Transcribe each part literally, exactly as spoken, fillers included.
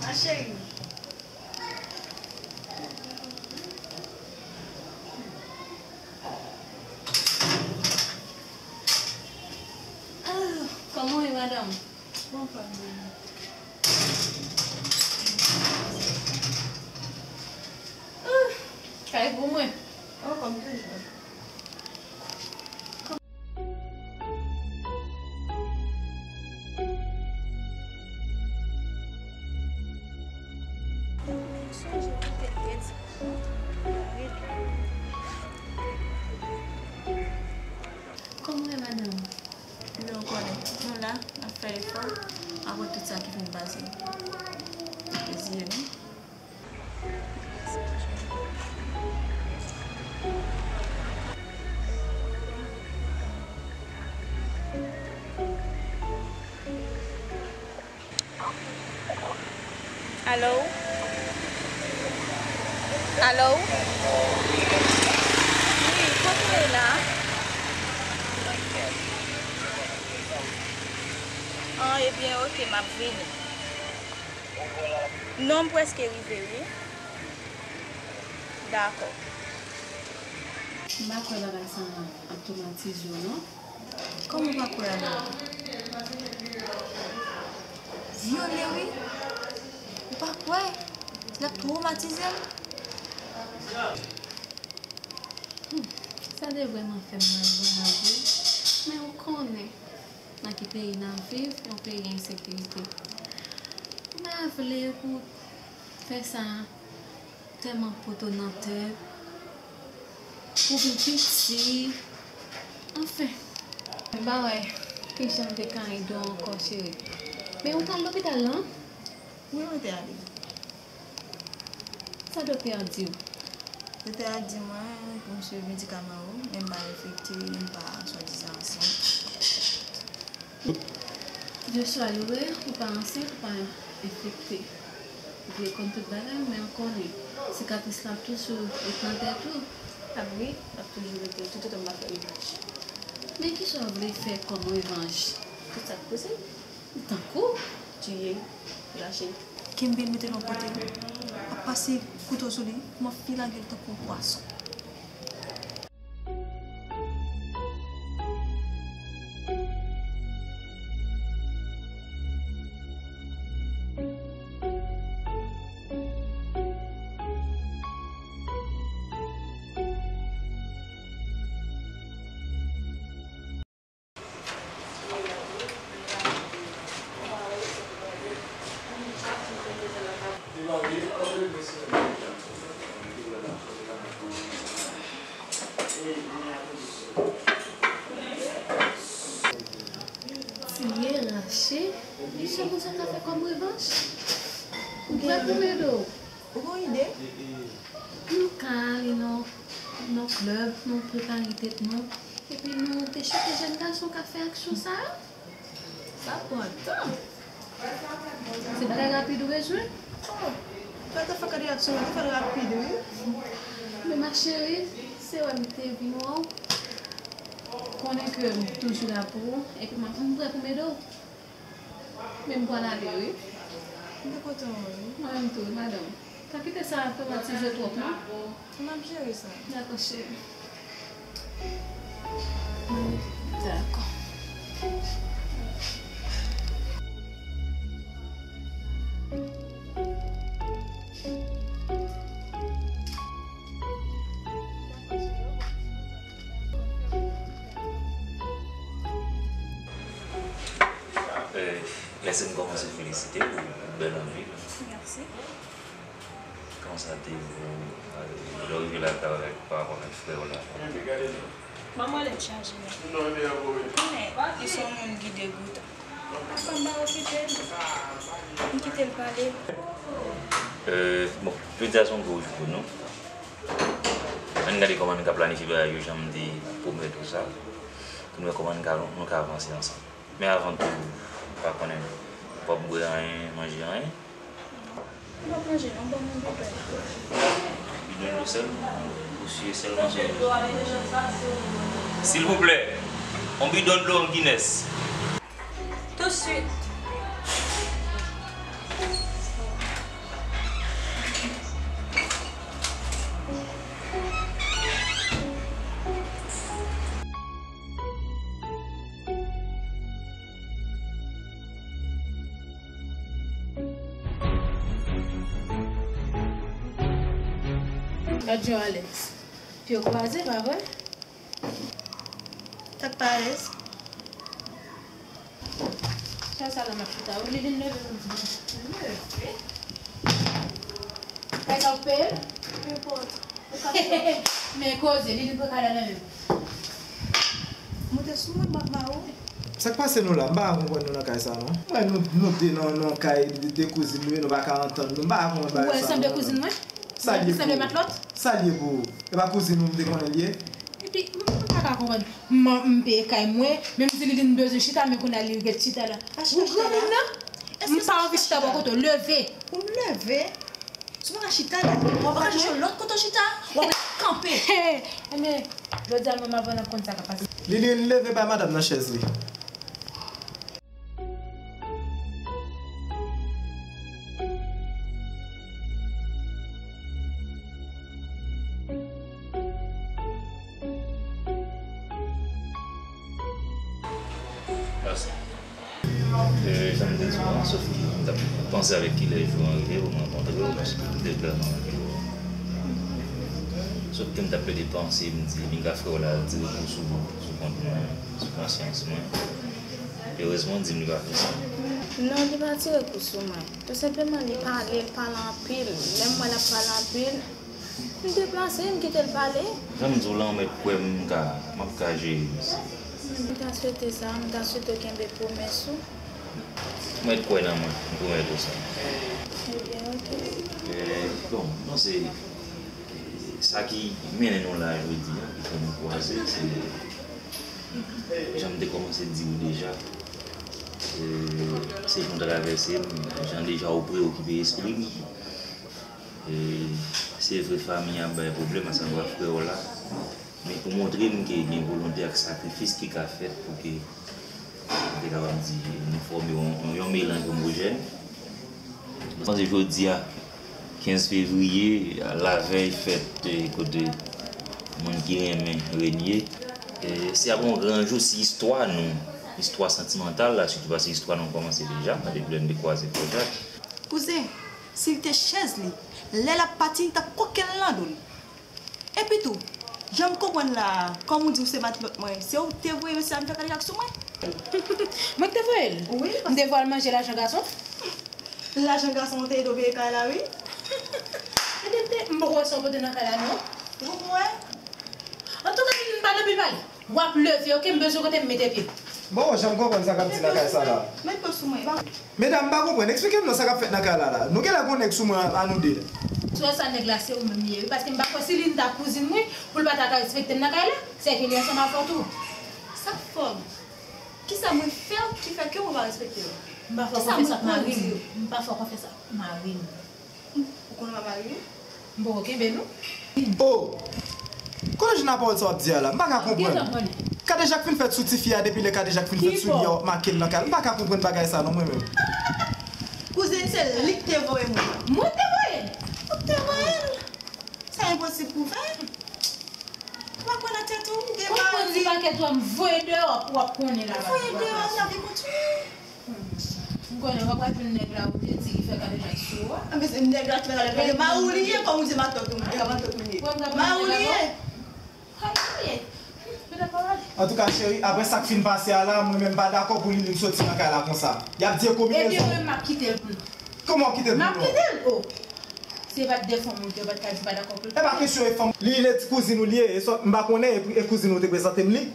Ma chérie. Ah, kòman w ye, madanm? Bon, pa byen. Ah, kay pou mwen. Oh, kòm toujou. Kòman w ye, madanm? Jan w konnen, nou la, n ap fè efò, apre tout sa ki vin pase. Plezi, wi. Alo? Alo? Wi, kote w ye la? An, ebyen, oke, m ap vini. Non, m prèske rive, wi. Dakò. M pa kwè bagay sa a ap twomatize w, non. Kòman w pa kwè a menm? Vyole, wi. Ou pa kwè? L ap twomatize m. Hmm, sa te vrèman fè m mal vrèman vre. Men ou konnen, nan ki peyi n ap viv, yon peyi ensekirite. M pa vle pou fè sa tèlman poto nan tèt, pou vin piti. Anfen. M pa wè kijan m te ka ede w ankò, cheri. Men ou t al lopital la? Wi, mwen te ale. Sa doktè a di w? Doktè a di mwen pou m swiv medikaman yo, men m pa enfekte, m pa swadizan ansent. Joshua, li wè ou pa ansent, ou pa enfekte. Ou vle konn tout bagay, men ou konnen, sikatris la ap toujou ret nan tèt ou. Ap wi, l ap toujou rete, toutotan m pa fè revanj. Men kisa w vle fè kòm revanj? Tout sa k posib. Tankou? Tiye, rache. Kenbe l, mete l yon kote. Ap pase kouto sou li, m ap filage l tankou pwason. Tiye, rache, li se konsa ka fè kòm revanj. Ou prè pou m ede w? Ou gon ide? Nou ka ale nan, nan klèb, nou prepare tèt nou, epi nou te chèche jèn gason k ap fè aksyon sa yo. Sa pran tan. Se bagay rapid ou bezwen? Oh, fè te fè kade aksyon, te fè l rapid, wi. Men ma chérie, se wè m te vin wè w. Konnen ke m toujou la pou ou, epi m ap, m prè pou m ede w. Men m pral ale, wi. M te kontan wè w, wi. Mwen menm tou, wi, madanm. Pa kite sa twomatize w twòp, non. M ap jere sa. Dakò, cheri. Dakò. Eh, Lèse m kòmanse felisite w, ou bèl anpil. Mèsi. Kòman sa te ye pou, lè w rive lakay ou avèk, pa rapò avèk frè w la? Manman, lè m chaje, men. Konnen, li se yon moun ki degoutan. Apa m pa okipe l. M kite l pale. Euh, bon, jodi a se yon gwo jou pou nou. Ann gade kòman nou ka planifye bagay yo, jan m te pwomèt ou sa. Pou nou wè kòman nou ka, nou ka avanse ansanm. Men avan tou, m pa konnen, w ap bwè anyen, manje anyen? M p ap manje non, ban m yon bidon. Bidon dlo sèlman? Ou si sèlman se dlo? Silvouplè, yon bidon dlo, yon Guinness. Touswit. Gad jan w alèz. Pye w kwaze, pa vre? Sa k pa alèz? Chè sa la m ap chita. Ou li vin leve pou m di leve. Kay sa ou peye l? Nenpòt. Men koze, li vin pran kay la nan men m. Moute sou mwen, m ap ba ou. Sa k pase nou la? M pa ka konprann nou nan kay sa non. Mwen, nou, nou te nan, nan kay de, de kouzin nou ye, nou pa ka antann nou. M pa ka konprann bagay sa non. Ou wè l sanble kouzin mwen? Sa l ye pou ou? Sa l ye pou ou? E pa kouzin ou m te konnen l ye? Epi, m, m pa ka konprann. M, m peye kay mwen, men m di li, li bezwen chita, men kounye a li ret chita la. Ou granmoun nan? M pa anvi chita bò kote w. Leve! Pou m leve? Si w pa ka chita la, w ap ka chèche lòt kote w chita, w ap ret kanpe. Enben, jodi a menm avan n ap konn sa k ap pase. Lili, leve bay madanm nan chèz li. Mèsi. E, jan m te di w an, sòf ke m t ap panse avèk kilè jou an rive pou m rankontre w, paske m te vrèman anvi wè w. Sòf ke m t ap plede panse, m di, pinga frè w la al tire kou sou, sou kont mwen, sou konsyans mwen. Erezman, w di m li pa fè sa. Non, li pa tire kou sou mwen. Tou senpleman, li pale, l pale anpil. Lè m wè l ap pale anpil, m deplase, m kite l pale. Jan m di w la, w mèt kwè m, m ka, m ap ka jere misye. M ta swete sa, m ta swete w kenbe pwomès ou. W mèt kwè nan mwen, m pwomèt ou sa. Ebyen, oke. E, bon, m panse, e, sa ki mennen nou la jodi a, ki fè nou kwaze, se jan m te kòmanse di w deja, e, se jan w travèse m, jan deja ou preokipe espri m. E, se vre, fanmi an bay pwoblèm, asavwa frè w la. Men ou montre m ke gen volonte ak sakrifis ki ka fèt pou ke, m te kapab di, nou fòme yon, yon melanj omojèn. M panse jodi a, kenz fevriye, lavèy fèt, e, kote moun ki renmen renye. E, se ap yon gran jou si istwa nou, istwa santimantal la, sitou paske istwa nou kòmanse deja, depi lè n te kwaze Fò Jak. Kouzen, si l te chèz li, lè l ap pati, li t ap koke l nan do l. Epi tou, jan m konprann la a, kòm ou di w se matlòt mwen, se ou k te voye mesye a vin fè kadejak sou mwen? Mwen k te voye l? Wi. M te voye al manje lajan gason. Lajan gason ou te ede w peye kay la, wi. Ebyen, m te, m poko wè sa w pote nan kay la, non. Ou poko wè? Antouka, m pa nan pil pale. W ap leve, oke? M bezwen kote m mete pye. Bon, jan m konprann sa k ap di nan kay sa la. Met men sou mwen. Medam, m pa konprann. Eksplike m non sa k ap fèt nan kay la la. Nou genlè gon nèg sou mwen a nou de. Si w wè sa nèg la, se ou menm li ye, wi. Paske m pa kwè si Linda kouzin mwen, pou l pa ta ka respekte m nan kay la, sèke li ansanm avè w tou. Sa k fè w? Kisa mwen fè w ki fè ke mwen pa respekte w? M pa fè w konfyans ak mari m. M pa fè w konfyans ak mari m. Ou konnen w pa marye? M poko kenbe nou. Oh! Kote jan pawòl sa w ap di a la? M pa ka konprann. Kadejak fin fèt sou tifi a, depi lè kadejak fin fèt sou li a, w ap make l nan kay la. M pa ka konprann bagay sa non, mwen menm. Kouzen, se li k te voye mwen. Mwen te voye l? Ou te voye l? Sa enposib pou fè. Ou pa kwè nan tèt ou, ou gen mari. Ou konn di pakèt ou a, m voye deyò, w ap konnen la. Voye deyò, lavi kontinye. M konnen w ap pral jwenn nèg la ou te di ki fè kadejak sou ou a. Anben, se nèg la ki fè kadejak. Mari w li ye, kòm ou di matant ou, e matant ou li ye. Mari w li ye. Ay, li ye. Petèt pa pale. Antouka, cheri, apre sa k fin pase a la, mwen menm m pa dakò pou Liline soti nan kay la konsa. Y ap di e komine. Ebyen, mwen, m ap kite l pou nou. Kòman w kite l pou nou? M ap kite l, o. Se pa t de fanm ou ke w pa t ka di pa dakò pou l. E pa kesyon e fanm. Liline e ti kouzin ou li ye, e sòt m pa konnen, e, e kouzin ou te prezante m li.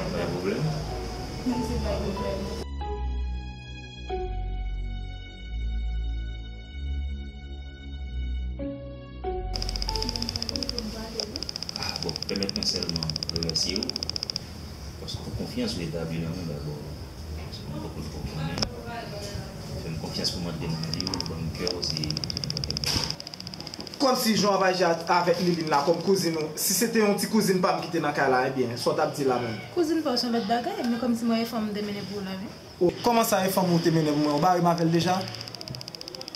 Bay pwoblèm? Ah, bon, pèmèt mwen sèlman remèsye w, paske konfyans ou etabli nan mwen dabò. Paske mwen poko twò konnen. Fè m konfyans pou m antre nan vi w, ban m kè w, se tout bagay. Kòmsi jan w ap aji a, avèk Liline la, kòm kouzin ou, si se te yon ti kouzin pa m ki te nan kay la, ebyen, sa w t ap di la menm? Kouzin pa w se yon lòt bagay, men kòmsi mwen e fanm m te mennen pou ou la, wi. O, kòman sa e fanm ou te mennen pou mwen? Ou bare m avè l deja?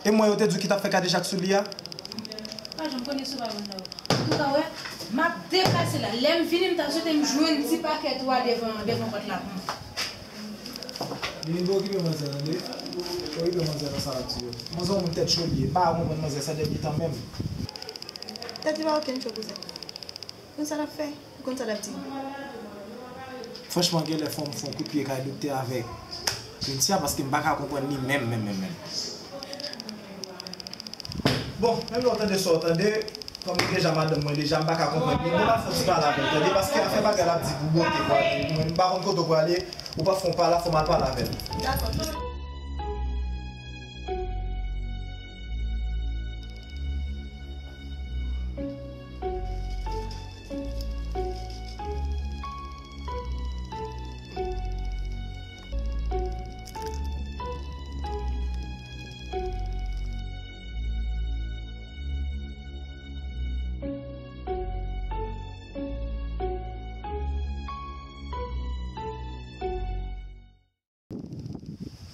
E mwen yo te di w ki t ap fè kadejak sou li a? Pa janm konnen si w pa konn non. Antouka, w wè, m ap deplase la. Lè m vini, m ta swete m jwenn ti pakèt ou a devan, devan pòt la pou mwen. Vini pou okipe manzè, tande? Okipe manzè nan sa l ap di yo. Manzè yon moun tèt cho li ye. M pa konprann manzè sa dènye tan menm. Tèt li pa okenn cho, kouzen. Konn sa l ap fè, konn sa l ap di. Franchman, genlè fò m fè yon kout pye kay doktè avèk Cynthia, paske m pa ka konprann li menm, menm, menm, menm. Bon, menm lè w tande sa w tande, kòm li deja madanm mwen deja, m pa ka konprann li. Mwen pa fè yon ti pale avè l, tande, paske afè bagay l ap di pou bote, pou ale. Mwen, m pa konn kote w prale, ou pa fè yon pale, fò m al pale avè l. Dakò.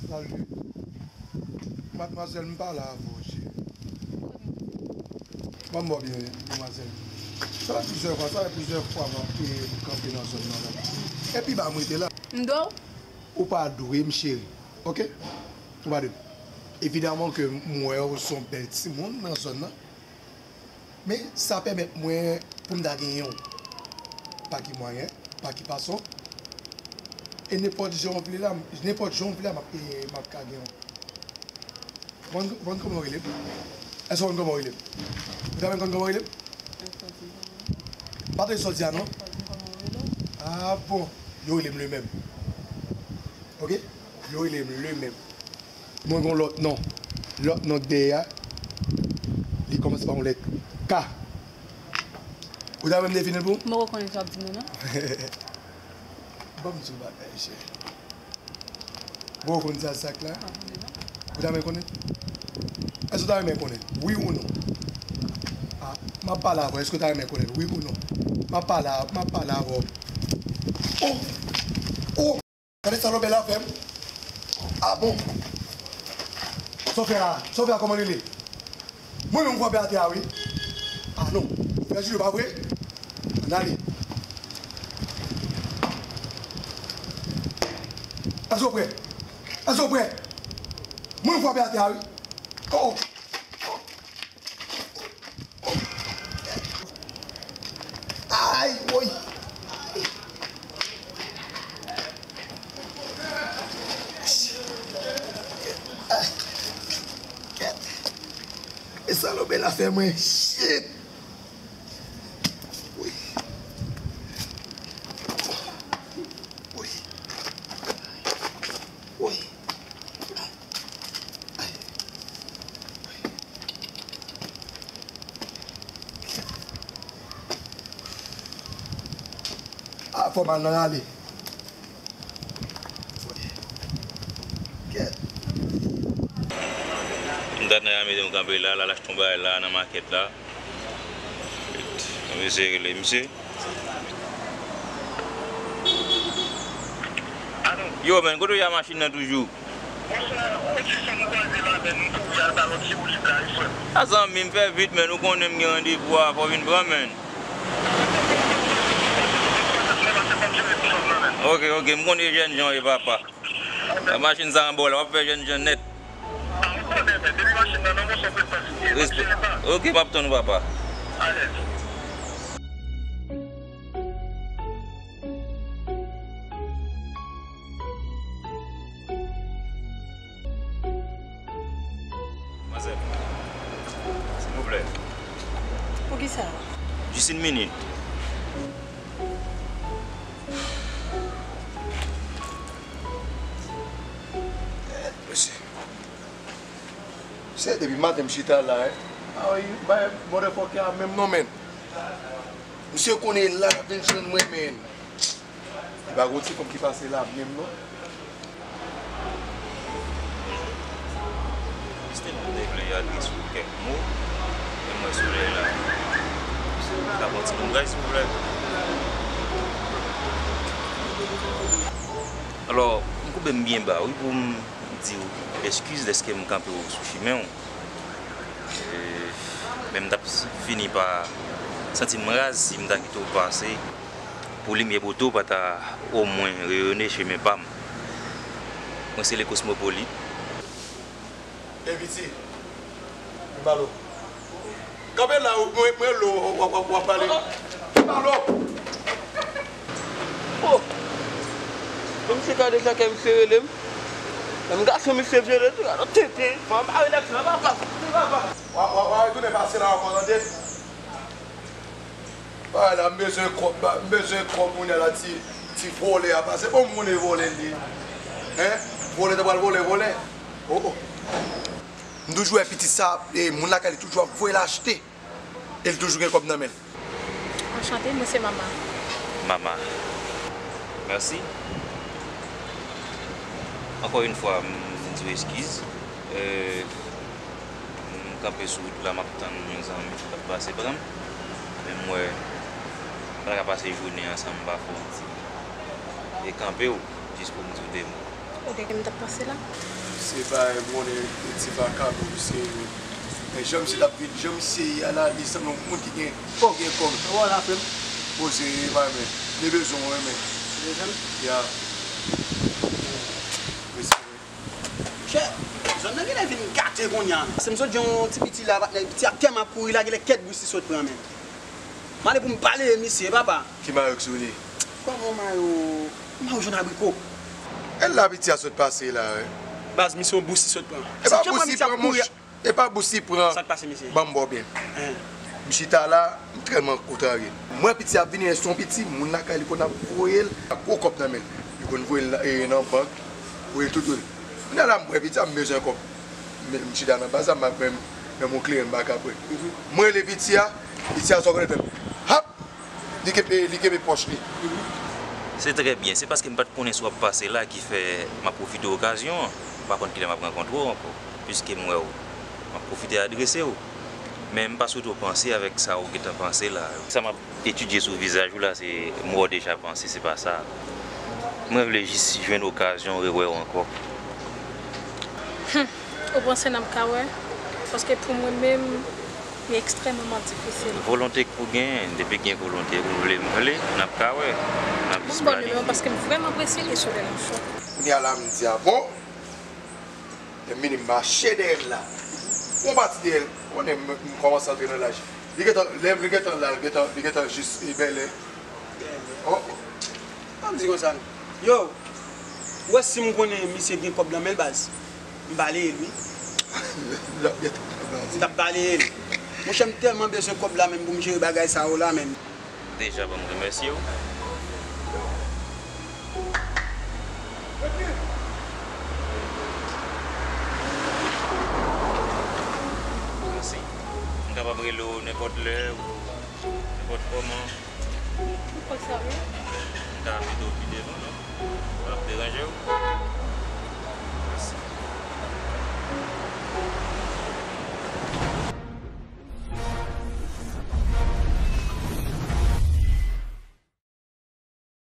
Salut. Madmwazèl, m pale avè w, cheri. Ban m ba w byen, demwazèl. Sa fè plizyè fwa, sa fè plizyè fwa m ap, e, m kanpe nan zòn nan la. Epi ba m rete la. M dwe w? Ou pa dwe m, cheri. Oke? Ou pa dwe m. Evidaman ke m wè w se yon bèl timoun nan zòn nan. Men sa pèmèt mwen pou m ta genyen w. Pa ki mwayen, pa ki fason. E nenpòt jan w vle la, nenpòt jan w vle la, m ap, e, m ap ka genyen w. Ou konn, ou konn kòman w rele m? Èske w konn kòman w rele m? Ou ta renmen konn kòman w rele m? Pa te sòti a non? Ah bon, yo rele m le menm. Oke? Yo rele m le menm. Mwen gen yon lòt non. Lòt non k dèyè a, li kòmanse pa yon lèt K. Ou ta renmen m defini l pou ou? M poko konnen sa w ap di m nan, non. Ban m di w bagay, cheri. Bon, ou konn sa, sa k la? Ou ta renmen konnen? Èske ou ta renmen konnen? Wi ou non? Ah, m ap pale avè w. Èske ou ta renmen konnen? Wi ou non? M ap pale a, m ap pale avè w. Oh! Oh! Gade salopè la fè m. Ah bon? Sa w fè a? Sa w fè a kòman li rele? Mwen menm m frape atè a wi. Ah non. Vèjini pa vre? Ann ale. Èske w prè? Èske w prè? Mwen m frape atè a wi. Oh, oh. Ay, woy. Ay. E salopè la fè mwen. Shit. Woy. Woy. Woy. Ah, fò m al nan rale. Dat nèg la mete m kanpe la, l al achte yon bagay la nan makèt la. Mwen eseye rele misye. Yo, men, kote w ye a machin nan toujou? A, zanmi m, fè vit, men, ou konnen m gen randevou a, fò w vin pran, men. Ok, ok, m konnen jènjan w ye, papa. Machin sa anba w la, w ap fè jènjan nèt. Respè. Ok, m ap tann ou, papa. Manzè, silvouplè. Poukisa? Jis yon minit. Mesye. Se depi maten m chita la, eh. Ay, bay motherfucker a menm non, men. Misye konnen la vin jwenn mwen, men. Li pa gon ti fanm ki pase la menm non. Misye te mande vle adrese w kèk mo, men mwen solèy la. Ka pran ti bougay, silvouplè. Alò, m koube m byen ba, wi, pou m di w eskiz dèske m kanpe w sou chimen w. E, men m t ap fini pa santi m raz si m ta kite w pase. Pou limyè moto pa ta omwen reyone chemen pa m. Mwen se le Cosmopolite. Ey piti, m pale w. Kanpe la, mwen, mwen lo, w ap, w ap, w ap pale. M pale w. Oh! Misye ka deja kè misye rele m. Menm gason misye vyole tou, gade tete. Fò m pa rilaks, m pa pase. W ap, w ap, w ap retounen pase la ankò, tande? Bagay la, m bezwen kòb, ba, m bezwen kòb kounye a la, ti, ti vòlè a pase. Bon, m konnen vòlè l ye. Hein? Vòlè ta pral vòlè, vòlè. Oh, oh. M toujou wè pitit sa, e, moun lakay li toujou ap voye l achte. E l toujou gen kòb nan men l. Anchante, mwen se Mama. Mama. Mèsi. Ankò yon fwa, m di w eskiz. Euh, M kanpe sou wout la, m ap tann yon zanmi k ap pase pran m. Men m wè, m pa ta ka pase jounen an san m pa fè yon ti e kanpe w, jis pou m di w de mo. Ou te gen m t ap pase la? Se bagay m konnen, yon ti vakabon misye ye. Men jan misye t ap vin, jan misye ye a la, li sanble yon moun ki gen, ki gen kòb. Wè la, frè m. Poze, man, men. Li bezwen w, men. Li bezwen m? Ya. Respè. Monchè, zòn nan genlè vin gate kounye a. Se m sot jwenn yon ti piti la, patnè, piti a tèlman ap kouri la, genlè kèk bousi sot pran, men. M ale pou m pale misye, papa. Ki mayo ki sou li? Kòman mayo? Mayo jòn abriko. E la piti a sot pase la, wi. Baz, misye yon bousi sot pran. E pa bousi pran, monchè. E pa bousi pran. Sa k pase, mesye? Ban m ba w byen. Hein. M chita la, m tèlman kontrarye. M wè piti ap vini, se yon piti, moun lakay li konn ap voye l ak gwo kòb nan men l. Li konn voye l nan, e, nan bank, voye l tout kote. Kounye a la, m wè piti a, m bezwen kòb. Men m chita nan baz la, m ap, men, men m yon kleren m pa ka pran. M rele piti a, piti a sot konn fè m. Hap! Li kenbe, li kenbe pòch li. Se trè byen. Se paske m pa t konnen si w ap pase la ki fè m ap pwofite okazyon an. M pa konn kilè m ap rankontre w ankò. Piske m wè w, m ap pwofite adrese w. Men m pa swete w panse avèk sa w gentan panse la. Sa m ap etidye sou vizaj ou la, se m wè w deja panse, se pa sa. Mwen vle jis jwenn okazyon rewè w ankò. Ou panse n ap ka wè? Paske pou mwen menm, li ekstrèmman difisil. Volonte k pou genyen, depi gen volonte, ou vle, m vle, n ap ka wè, n ap jis planifye. Bon, bon, paske m vrèman presye kesyon de lanfò. Kounye a la, m di a bon, lè m vini, m mache dèyè l la. Yon pati dèyè l, konnen m, m kòmanse antre nan laj. Li gentan, lè li gentan la, li gentan, li gentan jis, e, bèlè. Oh, oh. An m di konsa, yo, ou wè si m konnen misye gen kòb nan men l, baz, m ba leye l, wi. L ap gentan pran baz. M t ap ba leye l. Monchè, m tèlman bezwen kòb la menm pou m jere bagay sa yo la menm. Deja ban m remèsye w. Mèsi. M kapab rele w nenpòt lè ou nenpòt kòman. Ou kwè sa vre? M ka envite w pi devan, non? Sa ap deranje w?